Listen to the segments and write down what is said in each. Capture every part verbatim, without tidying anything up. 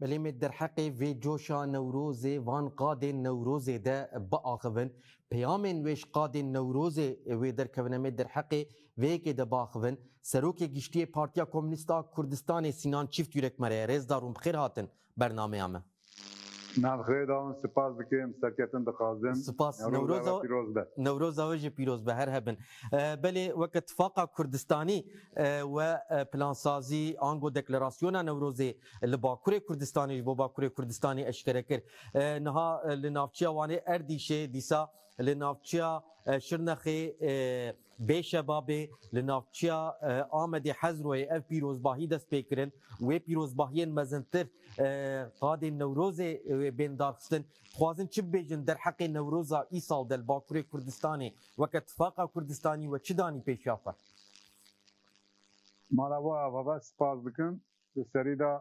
Belê, em ê derheqê vê coşa Newrozê, van qadên Newrozê de biaxivin. Peyamên wê ji qadên Newrozê wê derkevin, em ê derheqê vê yekê de biaxivin. Serokê Giştî yê Partiya Komûnîst a Kurdistanê Sînan Çîftyurek me re ye. Rêzdar hûn bi xêr hatin bernameya me. Nav xêr da hûn, spas dikim, serketin dixwazim. Spas. Newroza Newroza we pîroz be. Newroza we jî pîroz be, her hebin. E, belê, weke Tifaqa Kurdistanî, e, we, e, plansazî, ango deklarasyona Newrozê li Bakurê Kurdistanê ji bo Bakurê Kurdistanê eşkere kir. E, niha, e, li navçeya Wanê, Erdîşê, dîsa li navçeya, e, Şirnexê, e, Bêşebabê, li navçeya, e, Amedê, Hezroyê ev pîrozbahî dest pê kirin. Wê pîrozbahiyên mezintir, e, qadên Newrozê, e, wê bên darxistin. Dixwazin çi bibêjin derheqê Newroza îsal de li Bakurê Kurdistanê weke Tifaqa Kurdistanî we çi danî pêşiya xwe? Mala we ava be, spas dikim. Di serî de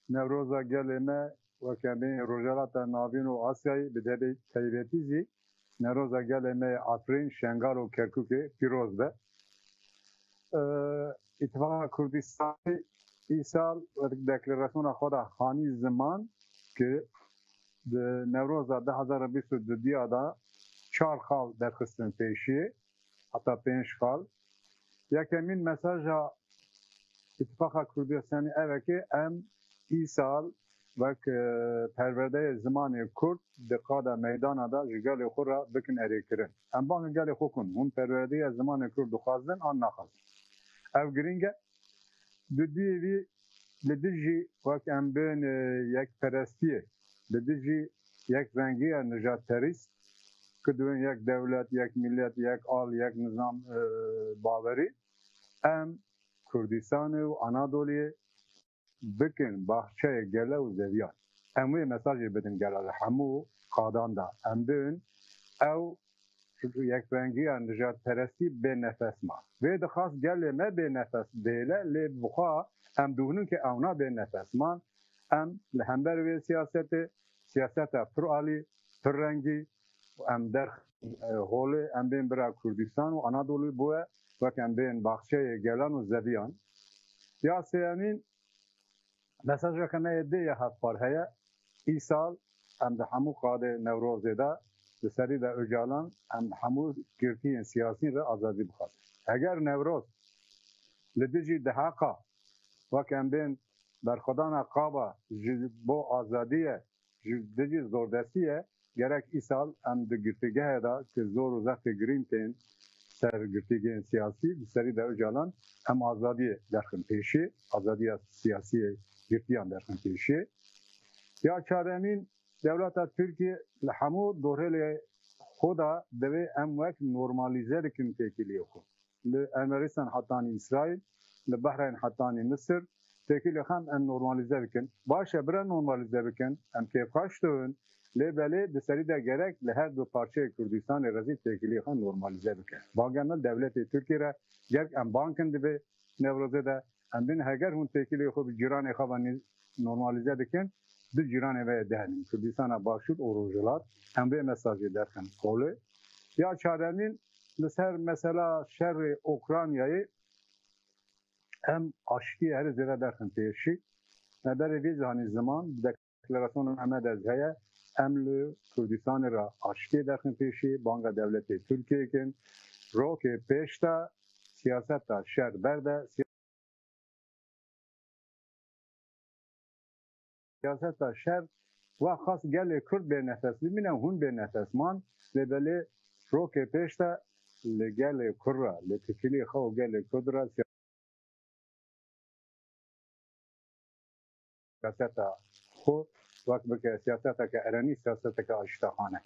Newroza gelê me weke em bên Rojhilata Navîn û Asyayê, bi debê taybetî zî Newroza gelê me yê Efrîn, Şengal û Kerkûkê pîroz be. Ee, Îtifaqa Kurdistanê îsal deklarasyona xwe de hanî ziman ki di Newroza du hezar û bîst û duya de çar xal derxistin pêşiyê, heta pênc xal. Yekemîn mesaja Îtifaqa Kurdistanê ev e ki em îsal wek, e, perwerdeyê zimanê kurd di qada meydana de ji gelê xwe re bikin erêkirin. Em banga gelê xwe kun, hûn perwerdeya zimanê kurd dixwazin an naxwazin? Ev girîng e. Dudiyê vî li dijî wek em bên, e, yekperestiyê, li dijî yekrengiya nijadperîst, ki dibên yek dewlet, yek milet, yek al, yek nizam, e, bawerî, em Kurdistanê û Anadoliyê bikin baxçeyê gele û zeviyan. Em wê mesajê bidin gela li hemû qadan de. Em bin ew yekrengiya nijadperestî bê nefes man. Wê dixwast gelê me bê nefes bihêle, lê bi xwe em dibînin ke ewna bê nefes man. Em li hember wê siyasetê, siyaseta pir alî, pir rengî, em derxin holê, em bên bira Kurdistan û Anadolî bo we, wek em bên baxçeyê gelan û zeviyan. Ya sêyemîn, mesajeke me yê dê ya hevpar heye. Îsal em di hemû qadê Newrozê de, di serî de Ocalan, em hemû girtiyên siyasî re azadî bixwazin. Heger Newroz li dijî diheqa, wek em bên berxwedana qaba ji bo azadiyê, ji dijî zordestiyê, gerek îsal em di girtîgehê de ki zor û zextê girîn tên ser girtîgehên siyasî, di serî de Ocalan, em azadiyê derxin pêşî, azadiya siyasiyê girtiyan derxin pêşî. Ya çaremîn, dewleta Tirkiye li hemû dorhêlê xwe de divê em wek normalîze dikin têkiliyê xwe. Li Ermenistan hetanî Îsraîl, li Behreyn hetanî Misir, têkilê xwe em, em normalîze bikin. Baş e, bira normalîze bikin, em kêfxweş dibin, lê belê di serî de gerek li her du parçeyê Kurdistanê re zî têkiliyê xwe normalîze bikin. Banga me dewletê Tirkiyê re gerek em bankin divê Newrozê de, em bin heger hûn têkilê xwe bi cîranê xwe ve nî-, normalîze dikin, du cîranê ve yê dihêlin, Kurdistana Başûr û Rojhilat, em vê mesajê derxin holê. Ya çaremîn, li ser mesela şerê Ukraynayê em aştiyê herî zêde derxin pêşî. Me berê vê zanî ziman, bi deklarasyona me de heye, em li Kurdistanê re aştiyê derxin pêşî, banga dewletê Tirkiyê kin, rokê pêş de, siyaseta şer berde, siyaseta şer, wa xas gelê Kurd bê nefes bimîne, hûn bê nefes man, lê belê rokê pêş de li gelê Kurd re, li têkilî xwe û gelê Kurd re siyaseta xwe wek bike siyaseteke erenî, siyaseteke aşîtexane.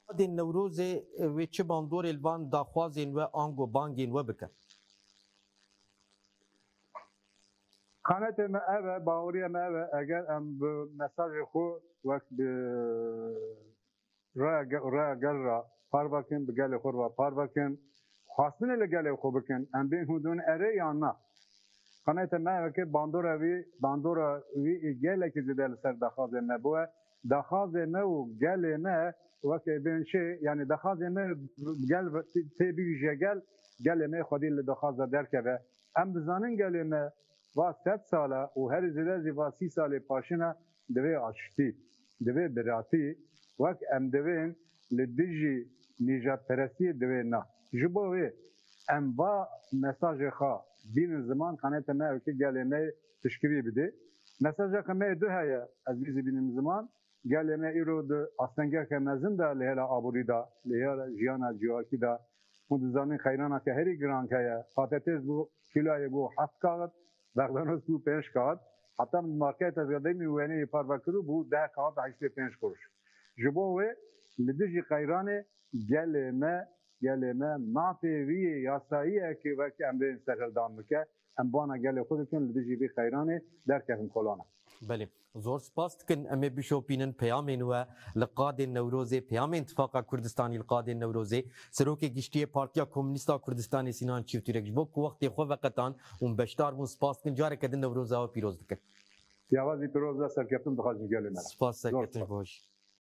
Qadên Newrozê, e, wê çi bandorê li van daxwazên we ango bangên we bike? Qanetê me ev e, baweriya me ev e, eger em bi mesajê xwe wek bi raya ge-, raya gel re parve kin, bi gelê xwe re parve kin, xwestinê li gelê xwe bikin, em bên hûn dibin erê yan na. Qanetê me ev e ke bandora wî, bandora wî ê gelekî zêde li ser daxwazê me bûye. Daxwazê me û gelê me weke bên çi, yanî daxwazê me gel tê bigihîje gel, gelê me xwedî li daxwaza derkeve. Em dizanin gelê me va sed sala û herî zêde jî va sî salê paşina divê aştî, divê biratî, wek em divên li dijî nîjadperestiyê divê na. Ji bo wê em va mesajê xwe bînin ziman, qanete me ew ki gelê me piştgirî bidê. Mesajeke me yê du heye, ez bî zî bînim ziman, gelê me îro di astengeke mezin de li hêla aborî de, li hêla jiyana civakî de, hûn dizanin qeyrana ke herî giran heye, patates bû, kîloyê bû heft kaxit, bexdanos bû pênc kaxit, heta min marketa Zedemî wêneyê parve kirû bû deh kaxit heştê pênc kuruş. Ji bo wê li dijî qeyranê gelê me, gelê me mafê vî yê yasayî ye ki wek em bên serhildan bike, em bana gelê xwe dikin, li dijî vî qeyranê derkevin kolana. Belê. Zor spas dikin. Em ê bişopînin peyamên we li qadên Newrozê, peyamên Tifaqa Kurdistanî li qadên Newrozê. Serokê Giştî yê Partiya Komûnîst a Kurdistanê Sînan Çîftûrek ji bo ku wextê xwe veqetan û beşdar bûn spas dikin. Careke din Newroza we pîroz dikin. Piyava zî pîroz be, serkeftin dixwazin gelê me. Spas, serkeftin baş.